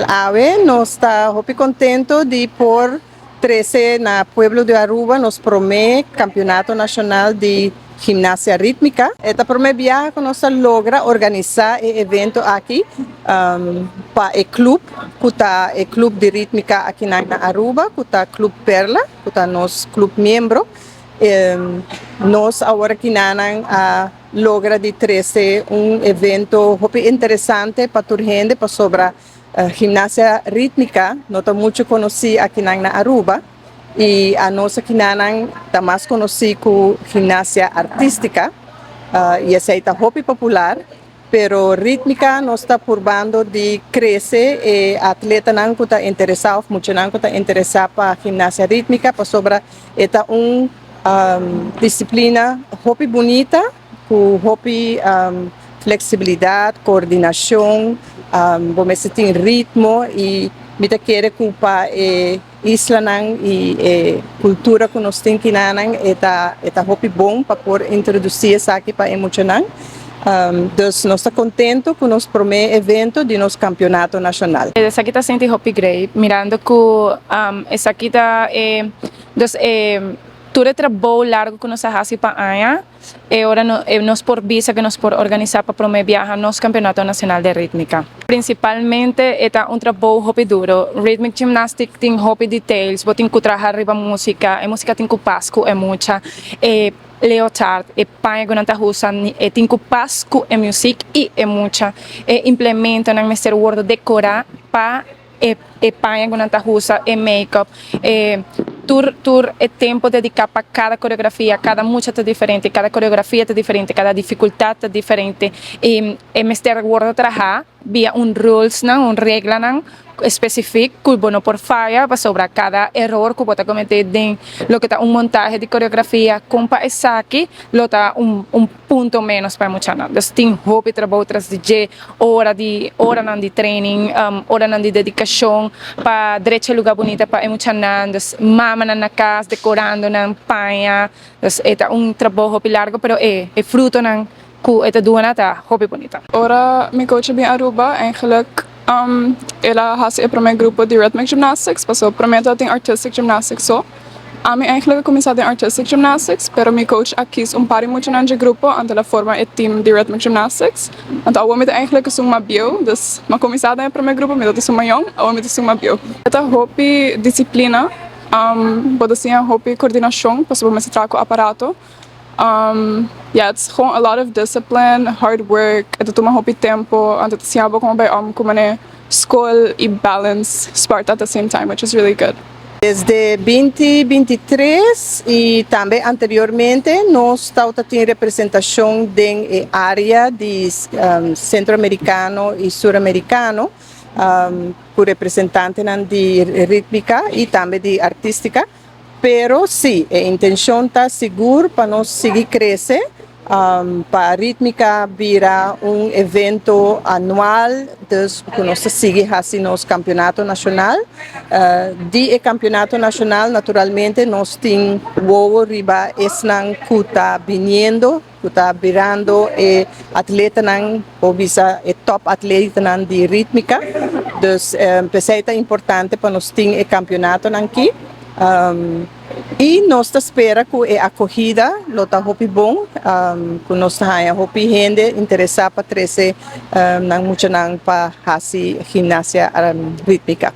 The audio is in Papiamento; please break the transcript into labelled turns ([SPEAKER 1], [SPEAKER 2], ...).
[SPEAKER 1] Awe nos ta hopi contento di por trece na pueblo di Aruba nos prome campeonato nacional di gimnasia ritmica. E ta prome biaha cu nos a logra organisa e evento aki pa e club cu ta e club di ritmica akinan na Aruba, cu ta Club Perla, cu ta nos club miembro. Nos awor akinanan a logra di trece un evento hopi interesante pa tur hende, pasobra gimnasia ritmica no ta mucho conoci akinan na Aruba y anos akinanan ta mas conoci cu gimnasia artistica y esey ta hopi popular. Pero ritmica nos ta purbando di crece e atletanan cu ta interesa of muchanan cu ta interesa pa gimnasia ritmica, pasobra e ta un disciplina hopi bunita cu hopi flexibilidad, coordinacion, bo mester tin ritmo y mi ta kere cu pa e islanan y e cultura cu nos tin kinanan e ta hopi bon pa por introduci esaki pa e muchanan. Dus nos ta contento cu nos prome evento di nos campeonato nacional.
[SPEAKER 2] Esaki ta sinti hopi great, mirando cu esaki ta dus tur e trabou largo cu nos a haci pa aña, e ora no, nos por bisa cu nos por organisa pa prome biaha nos campeonato nacional di ritmica. Principalmente e ta un trabou hopi duro. Rhythmic gymnastics tin hopi details, bo tin cu traha riba musica, e musica tin cu pas cu e mucha, e leotard, e paña cu nan ta usa, e tin cu pas cu e music y e mucha, e implemento nan mester wordo decora pa e paña cu nan ta usa, e make-up, e tur e tempo dedica pa cada coreografia, cada mucha ta diferente, cada coreografia ta diferente, cada dificultad ta diferente y mester wordo traha via un rules nan, un regla nan specific cu bo no por faya, pasobra cada error cu bo ta comete den loke ta un montahe di coreografia con pa esaki lo ta un punto menos pa muchanan. Dus tin hopi trabou tras di dje, ora di oranan di training, oranan di dedicacion pa drecha luga bunita pa e muchanan, dus mamanan na cas decorando nan paña. Dus e ta un trabou hopi largo, pero e frutonan cu e ta duna ta hopi bunita.
[SPEAKER 3] Ora mi coach bin Aruba, eigenlijk el a hasi e prome grupo di rhythmic gymnastics, paso prome tin artistic gymnastics so. Ami eigenlijk a cuminsa den artistic gymnastics, pero mi coach a kies un par di muchanan di grupo, anto el a forma e team di rhythmic gymnastics. Anto awor mi ta eigenlijk esun mas bieu, dus m'a cuminsa den e prome grupo, mi ta esun mas jong, awor mi ta esun mas bieu. Ta hopi disciplina, bo ta siña hopi coordinacion, pasobra bo mester traha cu aparato. Yeah, it's gewoon a lot of discipline, hard work, e ta tuma hopi tempo, anto ta siña bo con bay om cu manera school y balance sport at the same time, which is really good.
[SPEAKER 1] Desde 2023 y tambe anteriormente nos tabatin representacion den area di Centroamericano y Suramericano cu representante di ritmica y tambe di artistica. Pero si, e intencion ta sigur pa nos sigui crece, pa ritmica bira un evento anual, dus cu nos sigui haci nos campeonato nacional. Di e campeonato nacional, naturalmente, nos tin wowo riba esnan cu ta biniendo, cu ta birando e atletanan, of bisa e top atletanan di ritmica. Dus p'esey ta importante pa nos tin e campeonato aki. Y nos ta spera cu e acogida lo ta hopi bon, cu nos haya hopi hende interesa pa trece nan muchanan pa haci gimnasia ritmica.